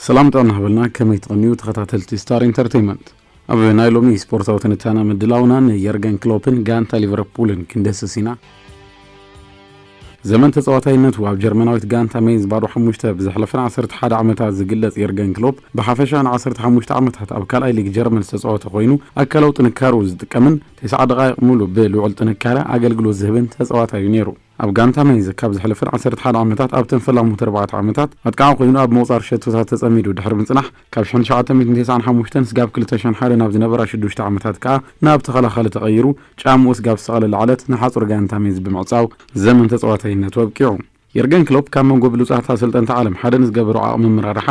ሰላም ጥዕና ሃበልና፣ ከመይ ትቕንዩ ተኸታተልቲ ስታር ኢንተርቴይንመንት? ኣብ ናይ ሎሚ ስፖርታዊ ትንታነ ምድላውና ንየርገን ክሎፕን ጋንታ ሊቨርፑልን ክንደስስ ኢና። ዘመን ተጻዋታይነቱ ኣብ ጀርመናዊት ጋንታ ሜንዝ ባዶ ሓሙሽተ ብዘሕለፈን ዓሰርተ ሓደ ዓመታት ዝግለጽ የርገን ክሎፕ፣ ብሓፈሻ ን ዓሰርተ ሓሙሽተ ዓመታት ኣብ ካልኣይ ሊግ ጀርመን ዝተጻወተ ኮይኑ፣ ኣካላዊ ጥንካሬኡ ዝጥቀምን ተስዓ ደቓይቕ ሙሉ ብልዑል ጥንካረ ኣገልግሎት ዝህብን ተጻዋታይ እዩ ነይሩ። ኣብ ጋንታ ሜንዝ ካብ ዝሕለፈን ዓሰርተ ሓደ ዓመታት ኣብተን ፈላሙት ኣርባዕተ ዓመታት ኣጥቃዒ ኮይኑ ኣብ ምቑጻር ሸቶታት ተጸሚዱ ድሕሪ ምጽናሕ፣ ካብ ሽሕን ትሽዓተ ሚእትን ተስዓን ሓሙሽተን ስጋብ ክልተ ሽሕን ሓደን ኣብ ዝነበራ ሽዱሽተ ዓመታት ከኣ ናብ ተኸላኻሊ ተቐይሩ፣ ጫምኡ ስጋብ ዝሰቐለላ ዕለት ንሓጹር ጋንታ ሜንዝ ብምዕጻው ዘመን ተጻዋታይነቱ ኣብቂዑ። የርገን ክሎፕ ካብ መንጎ ብሉጻት ኣሰልጠንቲ ዓለም ሓደ ንዝገበሮ ዓቕሚ ምምራርሓ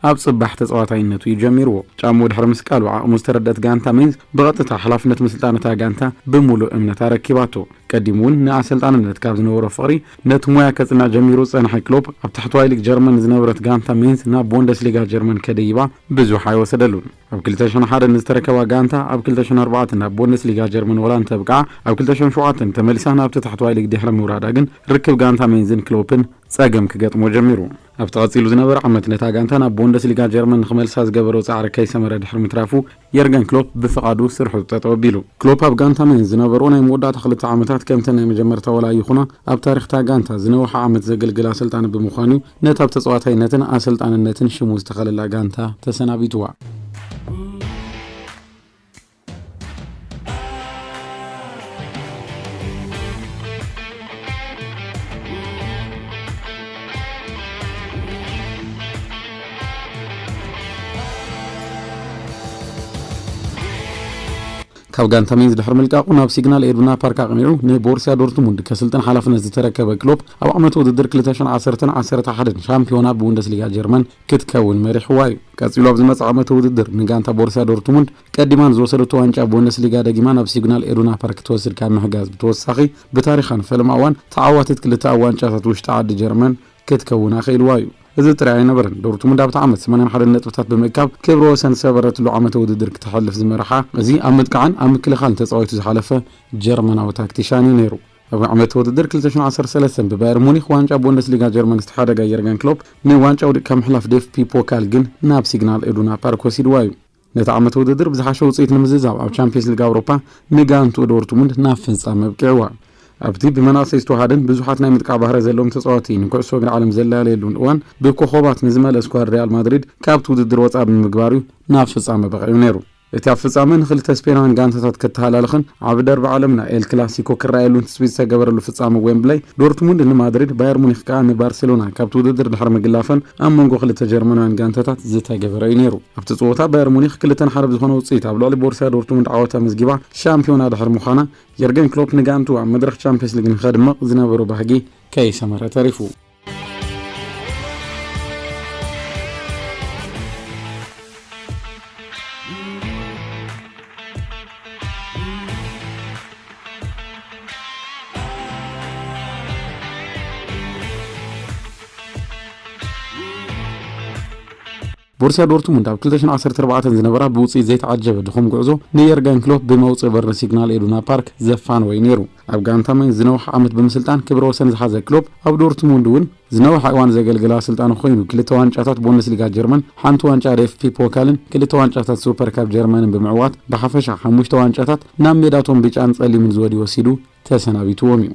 ኣብ ጽባሕ ተጻዋታይነቱ እዩ ጀሚርዎ። ጫምኡ ድሕሪ ምስቃሉ ዓቕሙ ዝተረደት ጋንታ ሜንዝ ብቐጥታ ሓላፍነት ምስልጣን እታ ጋንታ ብምሉእ እምነት ኣረኪባቶ። ቀዲሙ እውን ንኣሰልጣንነት ካብ ዝነበሮ ፍቕሪ ነቲ ሞያ ከጽንዕ ጀሚሩ ዝጸንሐ ክሎፕ፣ ኣብ ታሕተዋይ ሊግ ጀርመን ዝነበረት ጋንታ ሜንዝ ናብ ቦንደስሊጋ ጀርመን ከደይባ ብዙሕ ኣይወሰደሉን። ኣብ ክልተ ሽሕን ሓደን ንዝተረከባ ጋንታ ኣብ ክልተ ሽሕን ኣርባዕተን ናብ ቦንደስሊጋ ጀርመን ወላ እንተብቅዓ፣ ኣብ ክልተ ሽሕን ሸውዓተን ተመሊሳ ናብቲ ታሕተዋይ ሊግ ድሕሪ ምውራዳ ግን ርክብ ጋንታ ሜንዝን ክሎፕን ጸገም ክገጥሞ ጀሚሩ። ኣብቲ ቀጺሉ ዝነበረ ዓመት ነታ ጋንታ ናብ ቦንደስሊጋ ጀርመን ንኽመልሳ ዝገበሮ ጻዕሪ ከይሰመረ ድሕሪ ምትራፉ፣ የርገን ክሎፕ ብፍቓዱ ስርሑ ጠጠው ኣቢሉ። ክሎፕ ኣብ ጋንታ ሜንዝ ዝነበሮ ናይ መወዳእታ ክልተ ዓመታት ከምተን ናይ መጀመርታ ወላ ይኹና ኣብ ታሪኽታ ጋንታ ዝነውሓ ዓመት ዘገልግል ኣሰልጣኒ ብምዃኑ፣ ነቲ ኣብ ተጻዋታይነትን ኣሰልጣንነትን ሽሙ ዝተኸለላ ጋንታ ተሰናቢትዋ። ካብ ጋንታ ሜንዝ ድሕሪ ምልቃቑ ናብ ሲግናል ኤዱና ፓርክ ኣቕኒዑ ንቦርሲያ ዶርትሙንድ ከስልጥን ሓላፍነት ዝተረከበ ክሎፕ፣ ኣብ ዓመት ውድድር ክልተ ሽሕን ዓሰርተን ዓሰርተ ሓደን ሻምፒዮና ቡንደስሊጋ ጀርመን ክትከውን መሪሕዋ እዩ። ቀጺሉ ኣብ ዝመጽእ ዓመት ውድድር ንጋንታ ቦርሲያ ዶርትሙንድ ቀዲማን ዝወሰደቶ ዋንጫ ቡንደስሊጋ ደጊማ ናብ ሲግናል ኤዱና ፓርክ ክትወስድ ካብ ምሕጋዝ ብተወሳኺ፣ ብታሪኻን ፈለማ እዋን ተዓዋቲት ክልተ ኣብ ዋንጫታት ውሽጢ ዓዲ ጀርመን ክትከውን ኣኽኢልዋ እዩ። እዚ ጥራይ ኣይነበረን። ዶርትሙንድ ኣብቲ ዓመት ሰማንያን ሓደን ነጥብታት ብምእካብ ክብረ ወሰን ዝሰበረትሉ ዓመተ ውድድር ክተሕልፍ ዝመርሓ፣ እዚ ኣብ ምጥቃዕን ኣብ ምክልኻልን ተጻዊቱ ዝሓለፈ ጀርመናዊ ታክቲሻን እዩ ነይሩ። ኣብ ዓመተ ውድድር ክልተ ሽሕን ዓሰርተ ሰለስተን ብባየር ሙኒክ ዋንጫ ቡንደስሊጋ ጀርመን ዝተሓደጋ የርገን ክሎፕ፣ ንዋንጫ ውድቅ ካብ ምሕላፍ ዴፍ ፒ ፖካል ግን ናብ ሲግናል ኢዱና ፓርክ ወሲድዋ እዩ። ነቲ ዓመት ውድድር ብዝሓሸ ውጽኢት ንምዝዛም ኣብ ቻምፒየንስ ሊግ ኣውሮፓ ንጋንትኡ ዶርትሙንድ ናብ ፍጻመ ኣብቂዕዋ። ኣብቲ ብመናእሰይ ዝተዋሃደን ብዙሓት ናይ ምጥቃዕ ባህሪ ዘለዎም ተጻወቲ ንኩዕሶ እግሪ ዓለም ዘላለየሉን እዋን ብኮኾባት ንዝመልአ ስኳድ ሪያል ማድሪድ ካብቲ ውድድር ወጻኢ ብምግባር እዩ ናብ ፍጻመ በቒዑ ነይሩ። እቲ ኣብ ፍጻመ ንኽልተ ስፔናውያን ጋንታታት ከተሃላልኽን ዓቢ ደርቢ ዓለምና ኤል ክላሲኮ ክረኣየሉን ትጽቢት ዝተገበረሉ ፍጻመ ዌምብለይ፣ ዶርትሙንድ ንማድሪድ፣ ባየር ሙኒክ ከኣ ንባርሴሎና ካብቲ ውድድር ድሕሪ ምግላፈን ኣብ መንጎ ክልተ ጀርመናውያን ጋንታታት ዝተገበረ እዩ ነይሩ። ኣብቲ ጸወታ ባየር ሙኒክ ክልተ ንሓደ ብዝኾነ ውጽኢት ኣብ ልዕሊ ቦርሲያ ዶርትሙንድ ዓወት ኣመዝጊባ ሻምፒዮና ድሕሪ ምዃና፣ የርገን ክሎፕ ንጋንቱ ኣብ መድረኽ ቻምፒየንስ ሊግ ንኸድምቕ ዝነበሮ ባህጊ ከይሰመረ ተሪፉ። ቦርሲያ ዶርትሙንድ ኣብ ክልተ ሽሕን ዓሰርተ ኣርባዕተን ዝነበራ ብውጽኢት ዘይተዓጀበ ድኹም ጉዕዞ ንየርገን ክሎፕ ብመውጽኢ በሪ ሲግናል ኢዱና ፓርክ ዘፋነወ እዩ ነይሩ። ኣብ ጋንታ ሜንዝ ዝነውሐ ዓመት ብምስልጣን ክብረ ወሰን ዝሓዘ ክሎፕ፣ ኣብ ዶርትሙንድ እውን ዝነውሐ እዋን ዘገልገለ ኣሰልጣኒ ኮይኑ፣ ክልተ ዋንጫታት ቡንደስሊጋ ጀርመን፣ ሓንቲ ዋንጫ ዴፍ ፒ ፖካልን ክልተ ዋንጫታት ሱፐር ካፕ ጀርመንን ብምዕዋት፣ ብሓፈሻ ሓሙሽተ ዋንጫታት ናብ ሜዳቶም ብጫን ጸሊምን ዝወዲ ወሲዱ ተሰናቢትዎም እዩ።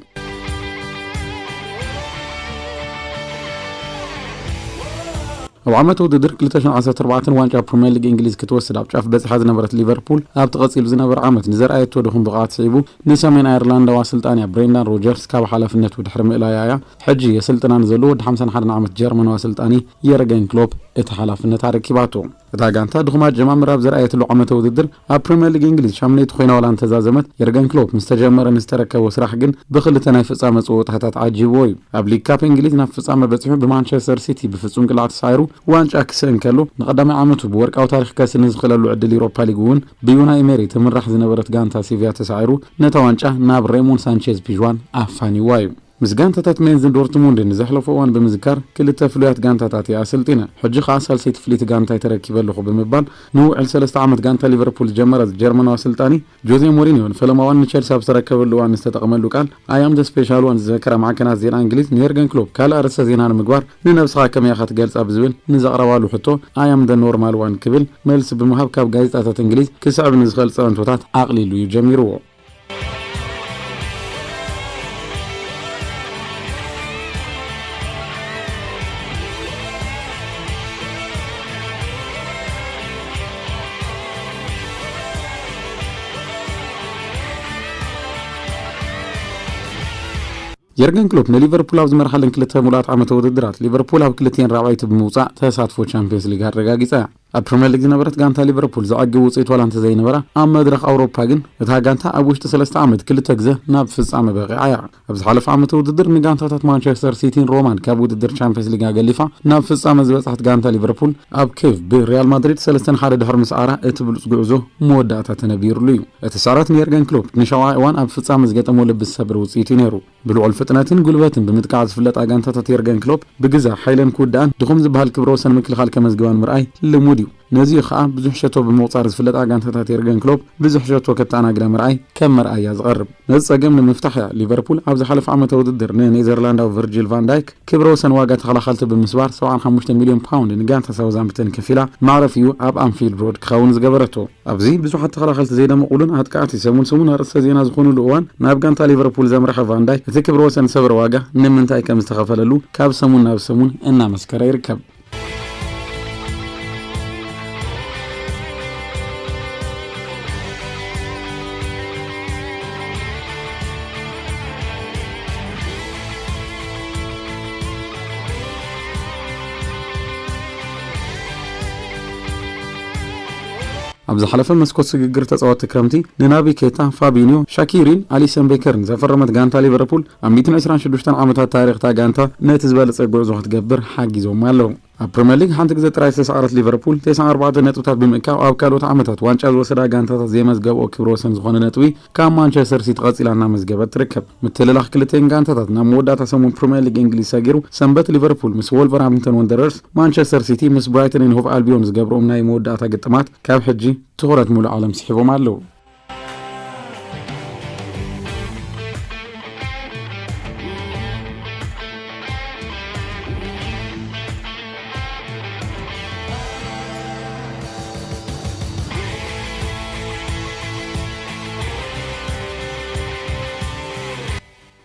ኣብ ዓመት ውድድር ክልተ ሽሕን ዓሰርተ ኣርባዕተን ዋንጫ ፕሪምየር ሊግ እንግሊዝ ክትወስድ ኣብ ጫፍ በጺሓ ዝነበረት ሊቨርፑል፣ ኣብቲ ቀጺሉ ዝነበረ ዓመት ንዘርኣየቶ ድኹም ብቕዓት ስዒቡ፣ ንሰሜን ኣየርላንዳዊ ኣሰልጣንያ ብሬንዳን ሮጀርስ ካብ ሓላፍነቱ ድሕሪ ምእላያ እያ፣ ሕጂ የሰልጥና ንዘሎ ወዲ ሓምሳን ሓደን ዓመት ጀርመናዊ ኣሰልጣኒ የርገን ክሎፕ እቲ ሓላፍነት ኣረኪባቶ። እታ ጋንታ ድኹም ኣጀማምራ ኣብ ዘርኣየትሉ ዓመተ ውድድር፣ ኣብ ፕሪምየር ሊግ እንግሊዝ ሻምነይቲ ኮይና ዋላ እንተዛዘመት፣ የርገን ክሎፕ ምስ ተጀመረ ንዝተረከቦ ስራሕ ግን ብኽልተ ናይ ፍጻመ ጸወታታት ዓጂብዎ እዩ። ኣብ ሊግ ካፕ እንግሊዝ ናብ ፍጻመ በጺሑ ብማንቸስተር ሲቲ ብፍጹም ቅላዕ ተሳዒሩ ዋንጫ ክስእን ከሎ፣ ንቐዳማይ ዓመቱ ብወርቃዊ ታሪኽ ከስኒ ዝኽእለሉ ዕድል ዩሮፓ ሊግ እውን ብዩናይ ኤሜሪ ትምራሕ ዝነበረት ጋንታ ሲቪያ ተሳዒሩ ነታ ዋንጫ ናብ ሬሞን ሳንቼዝ ፒዥዋን ኣፋኒዋ እዩ። ምስ ጋንታታት ሜንዝን ዶርትሙንድን ንዘሕለፎ እዋን ብምዝካር፣ ክልተ ፍሉያት ጋንታታት እየ ኣሰልጢነ። ሕጂ ከኣ ሳልሰይቲ ፍልይቲ ጋንታይ ተረኪበ ኣለኹ ብምባል፣ ንውዕል ሰለስተ ዓመት ጋንታ ሊቨርፑል ዝጀመረ ጀርመናዊ ኣሰልጣኒ ጆዜ ሞሪኒዮ ንፈለማ እዋን ንቸልሲ ኣብ ዝተረከበሉ እዋን ዝተጠቕመሉ ቃል፣ "I am the special one" ዝዘከራ ማዕከናት ዜና እንግሊዝ፣ ንየርገን ክሎፕ ካልእ ኣርእስተ ዜና ንምግባር፣ "ንነብስኻ ከመይ ኢኻ ትገልጻ?" ብዝብል ንዘቕረባሉ ሕቶ፣ "I am the normal one" ክብል መልሲ ብምሃብ፣ ካብ ጋዜጣታት እንግሊዝ ክስዕብ ንዝኽእል ጸዕንቶታት ኣቕሊሉ እዩ ጀሚርዎ። የርገን ክሎፕ ንሊቨርፑል ኣብ ዝመርሓለን ክልተ ሙሉኣት ዓመተ ውድድራት፣ ሊቨርፑል ኣብ ክልቲኤን ራብዐይቲ ብምውጻእ ተሳትፎ ቻምፒየንስ ሊግ ኣረጋጊጻ እያ። ኣብ ፕሪምየር ሊግ ዝነበረት ጋንታ ሊቨርፑል ዘዕግብ ውጽኢት ዋላ እንተዘይነበራ፣ ኣብ መድረኽ ኣውሮፓ ግን እታ ጋንታ ኣብ ውሽጢ ሰለስተ ዓመት ክልተ ግዘ ናብ ፍጻመ በቒዓ እያ። ኣብ ዝሓለፈ ዓመተ ውድድር ንጋንታታት ማንቸስተር ሲቲን ሮማን ካብ ውድድር ቻምፒየንስ ሊግ ኣገሊፋ ናብ ፍጻመ ዝበጽሐት ጋንታ ሊቨርፑል፣ ኣብ ኬቭ ብሪያል ማድሪድ ሰለስተ ንሓደ ድሕሪ ምስዓራ፣ እቲ ብሉጽ ጉዕዞ መወዳእታ ተነቢሩሉ እዩ። እቲ ስዕረት ንየርገን ክሎፕ ንሻውዓይ እዋን ኣብ ፍጻመ ዝገጠሞ ልቢ ዝሰብር ውጽኢት እዩ ነይሩ። ብልዑል ፍጥነትን ጉልበትን ብምጥቃዕ ዝፍለጣ ጋንታታት የርገን ክሎፕ፣ ብግዛ ሓይለን ክውድኣን ድኹም ዝበሃል ክብረ ወሰን ምክልኻል ከመዝግባን ምርኣይ ልሙድ እዩ። ነዚኡ ኸኣ ብዙሕ ሸቶ ብምቑጻር ዝፍለጣ ጋንታታት የርገን ክሎፕ ብዙሕ ሸቶ ከተኣናግዳ ምርኣይ ከም መርኣያ ዝቐርብ። ነዚ ጸገም ንምፍታሕ እያ ሊቨርፑል ኣብ ዝሓለፈ ዓመተ ውድድር ንኔዘርላንዳዊ ቨርጂል ቫን ዳይክ ክብረ ወሰን ዋጋ ተኸላኸልቲ ብምስባር ሰብዓን ሓሙሽተ ሚልዮን ፓውንድ ንጋንታ ሳውዝሃምፕተን ከፊላ፣ መዕረፊኡ ኣብ ኣንፊልድ ሮድ ክኸውን ዝገበረቶ። ኣብዚ ብዙሓት ተኸላኸልቲ ዘይደመቑሉን ኣጥቃዕቲ ሰሙን ሰሙን ኣርእስተ ዜና ዝኾኑሉ እዋን፣ ናብ ጋንታ ሊቨርፑል ዘምረሐ ቫን ዳይክ እቲ ክብረ ወሰን ዝሰበረ ዋጋ ንምንታይ ከም ዝተኸፈለሉ ካብ ሰሙን ናብ ሰሙን እናመስከረ ይርከብ። ኣብ ዝሓለፈ መስኮት ስግግር ተጻወትቲ ክረምቲ ንናቢ ኬታ፣ ፋቢኒዮ፣ ሻኪሪን ኣሊሰን ቤከርን ዘፈረመት ጋንታ ሊቨርፑል፣ ኣብ ሚእትን ዕስራን ሽዱሽተን ዓመታት ታሪኽታ ጋንታ ነቲ ዝበለጸ ጉዕዞ ክትገብር ሓጊዞም ኣለዉ። ኣብ ፕሪምየር ሊግ ሓንቲ ግዜ ጥራይ ዝተሰዓረት ሊቨርፑል፣ ተስዓን ኣርባዕተን ነጥብታት ብምእካብ፣ ኣብ ካልኦት ዓመታት ዋንጫ ዝወሰዳ ጋንታታት ዘይመዝገብኦ ክብረ ወሰን ዝኾነ ነጥቢ ካብ ማንቸስተር ሲቲ ቀጺላ እናመዝገበት ትርከብ። ምትልላኽ ክልቲኤን ጋንታታት ናብ መወዳእታ ሰሙን ፕሪምየር ሊግ እንግሊዝ ሰጊሩ፣ ሰንበት ሊቨርፑል ምስ ወልቨርሃምፕተን ወንደረርስ፣ ማንቸስተር ሲቲ ምስ ብራይተን ኤንድ ሆቭ ኣልቢዮን ዝገብርኦም ናይ መወዳእታ ግጥማት ካብ ሕጂ ትኹረት ሙሉእ ዓለም ስሒቦም ኣለዉ።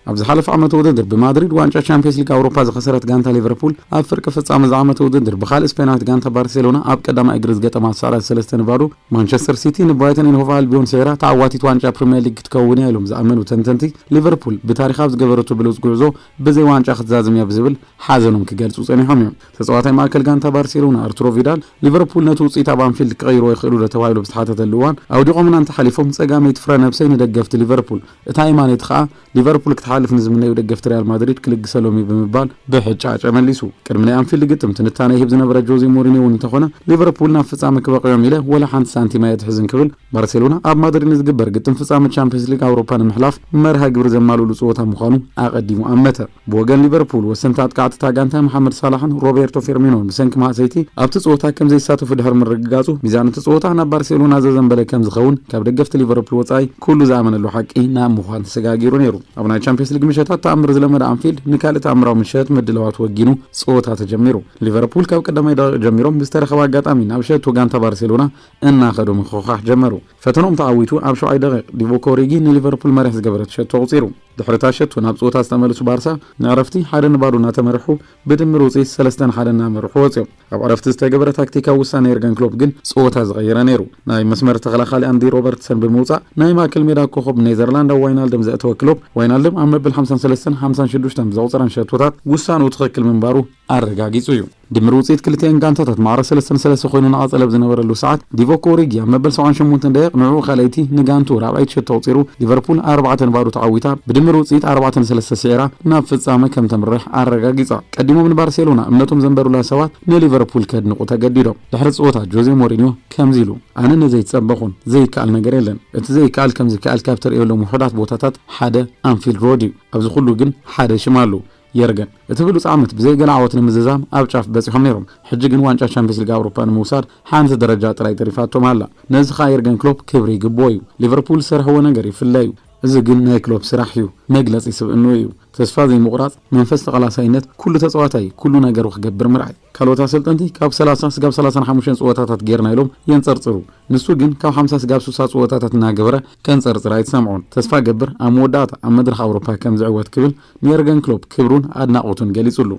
ኣብ ዝሓለፈ ዓመት ውድድር ብማድሪድ ዋንጫ ቻምፒየንስ ሊግ ኣውሮፓ ዝኸሰረት ጋንታ ሊቨርፑል፣ ኣብ ፍርቂ ፍጻመ ዝዓመት ውድድር ብኻልእ ስፔናዊት ጋንታ ባርሴሎና ኣብ ቀዳማይ እግሪ ዝገጠማ ዝሰዓረት ሰለስተ ንባዶ፣ ማንቸስተር ሲቲ ንብራይተን ኤንድ ሆቭ ኣልቢዮን ስዒራ ተዓዋቲት ዋንጫ ፕሪምየር ሊግ ክትከውን እያ ኢሎም ዝኣመኑ ተንተንቲ፣ ሊቨርፑል ብታሪኻ ኣብ ዝገበረቶ ብሉጽ ጉዕዞ ብዘይ ዋንጫ ክትዛዝም እያ ብዝብል ሓዘኖም ክገልጹ ጸኒሖም እዮም። ተጻዋታይ ማእከል ጋንታ ባርሴሎና ኣርቱሮ ቪዳል፣ ሊቨርፑል ነቲ ውጽኢት ኣብ ኣንፊልድ ክቐይርዎ ይኽእሉ ዶ ተባሂሉ ብዝተሓተተሉ እዋን፣ ኣውዲቖምና እንተሓሊፎም ጸጋመይቲ ፍረ ነብሰይ ንደገፍቲ ሊቨርፑል፣ እታ የማነይቲ ከኣ ሊቨርፑል ክትሓልፍ ንዝምነዩ ደገፍቲ ሪያል ማድሪድ ክልግሰሎም እዩ ብምባል ብሕጫጨ መሊሱ። ቅድሚ ናይ ኣንፊልድ ግጥም ትንታነ ይህብ ዝነበረ ጆዜ ሞሪኒዮ እውን እንተኾነ፣ ሊቨርፑል ናብ ፍጻመ ክበቕዮም ኢለ ወላ ሓንቲ ሳንቲም ኣየ ትሕዝን ክብል፣ ባርሴሎና ኣብ ማድሪድ ንዝግበር ግጥም ፍጻመ ቻምፒየንስ ሊግ ኣውሮፓ ንምሕላፍ መርሃ ግብሪ ዘማልኡሉ ጸወታ ምዃኑ ኣቐዲሙ ኣመተ። ብወገን ሊቨርፑል፣ ወሰንቲ ኣጥቃዕቲ እታ ጋንታ መሓመድ ሳላሕን ሮቤርቶ ፌርሚኖን ብሰንኪ ማህሰይቲ ኣብቲ ጸወታ ከም ዘይሳተፉ ድሕሪ ምርግጋጹ፣ ሚዛን እቲ ጸወታ ናብ ባርሴሎና ዘዘንበለ ከም ዝኸውን ካብ ደገፍቲ ሊቨርፑል ወጻኢ ኩሉ ዝኣመነሉ ሓቂ ናብ ምዃን ተሰጋጊሩ ነይሩ። ኣብ ናይ ቻምፒየንስ ሊግ ምሸታት ተኣምር ዝለመደ ኣንፊልድ ንካልእ ተኣምራዊ ምሸት ምድላዋት ወጊኑ ጸወታ ተጀሚሩ። ሊቨርፑል ካብ ቀዳማይ ደቂቕ ጀሚሮም ብዝተረኸበ ኣጋጣሚ ናብ ሸቶ ጋንታ ባርሴሎና እናኸዱ ምኽኻሕ ጀመሩ። ፈተኖም ተዓዊቱ ኣብ ሸውዓይ ደቂቕ ዲቮክ ኦሪጊ ንሊቨርፑል መሪሕ ዝገበረት ሸቶ ኣቑጺሩ። ድሕሪ እታ ሸቶ ናብ ጸወታ ዝተመልሱ ባርሳ ንዕረፍቲ ሓደ ንባዶ እናተመርሑ ብድምር ውጽኢት ሰለስተ ንሓደ እናመርሑ ወጺኦም። ኣብ ዕረፍቲ ዝተገበረ ታክቲካዊ ውሳነ የርገን ክሎፕ ግን ጸወታ ዝቐየረ ነይሩ። ናይ መስመር ተኸላኻሊ ኣንዲ ሮበርትሰን ብምውጻእ ናይ ማእከል ሜዳ ኮኸብ ኔዘርላንዳዊ ዋይናልደም ዘእተወ ክሎፕ፣ ዋይናልደም ኣብ መበል ሓምሳን ሰለስተን ሓምሳን ሽዱሽተን ብዘቑጸረን ሸቶታት ውሳንኡ ትኽክል ምንባሩ ኣረጋጊጹ እዩ። ድምር ውፅኢት ክልቲአን ጋንታታት ማዕረ ሰለስተ ንሰለስተ ኮይኑ እናቐጸለ ኣብ ዝነበረሉ ሰዓት፣ ዲቮክ ኦሪጊ ኣብ መበል ሰብዓን ሸሞንተን ደቂቕ ንዕኡ ካልኣይቲ፣ ንጋንቱ ራብዓይቲ ሸቶ ኣቑጺሩ፣ ሊቨርፑል ኣርባዕተ ንባዶ ተዓዊታ፣ ብድምር ውፅኢት ኣርባዕተ ንሰለስተ ስዒራ ናብ ፍጻመ ከም ተምርሕ ኣረጋጊጻ። ቀዲሞም ንባርሴሎና እምነቶም ዘንበሩላ ሰባት ንሊቨርፑል ከድንቑ ተገዲዶም። ድሕሪ ጸወታ ጆዜ ሞሪኒዮ ከምዚ ኢሉ፣ ኣነ ነዘይትጸበኹን፣ ዘይከኣል ነገር የለን። እቲ ዘይከኣል ከም ዝከኣል ካብ ተርእየሎም ውሑዳት ቦታታት ሓደ ኣንፊልድ ሮድ እዩ። ኣብዚ ኩሉ ግን ሓደ ሽም ኣሎ። የርገን፣ እቲ ብሉጽ ዓመት ብዘይ ገለ ዓወት ንምዝዛም ኣብ ጫፍ በጺሖም ነይሮም። ሕጂ ግን ዋንጫ ቻምፒየንስ ሊግ ኣውሮፓ ንምውሳድ ሓንቲ ደረጃ ጥራይ ተሪፋቶም ኣላ። ነዚ ኸኣ የርገን ክሎፕ ክብሪ ይግብኦ እዩ። ሊቨርፑል ዝሰርሕዎ ነገር ይፍለ እዩ። እዚ ግን ናይ ክሎፕ ስራሕ እዩ፣ መግለጺ ስብእንኡ እዩ። ተስፋ ዘይምቑራጽ፣ መንፈስ ተቓላሳይነት፣ ኩሉ ተጻዋታይ ኩሉ ነገሩ ክገብር ምርኣይ። ካልኦት ኣሰልጠንቲ ካብ ሰላሳ ስጋብ ሰላሳን ሓሙሽተን ጸወታታት ጌርና ኢሎም የንጸርጽሩ። ንሱ ግን ካብ ሓምሳ ስጋብ ሱሳ ጸወታታት እናገበረ ከንጸርጽር ኣይትሰምዖን። ተስፋ ገብር ኣብ መወዳእታ ኣብ መድረኽ ኣውሮፓ ከም ዝዕወት ክብል ንየርገን ክሎፕ ክብሩን ኣድናቖቱን ገሊጹሉ።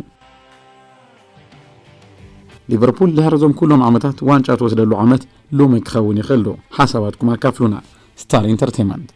ሊቨርፑል ድሕሪ እዞም ኩሎም ዓመታት ዋንጫ ትወስደሉ ዓመት ሎሚ ክኸውን ይኽእል ዶ? ሓሳባትኩም ኣካፍሉና። ስታር ኢንተርቴይንመንት።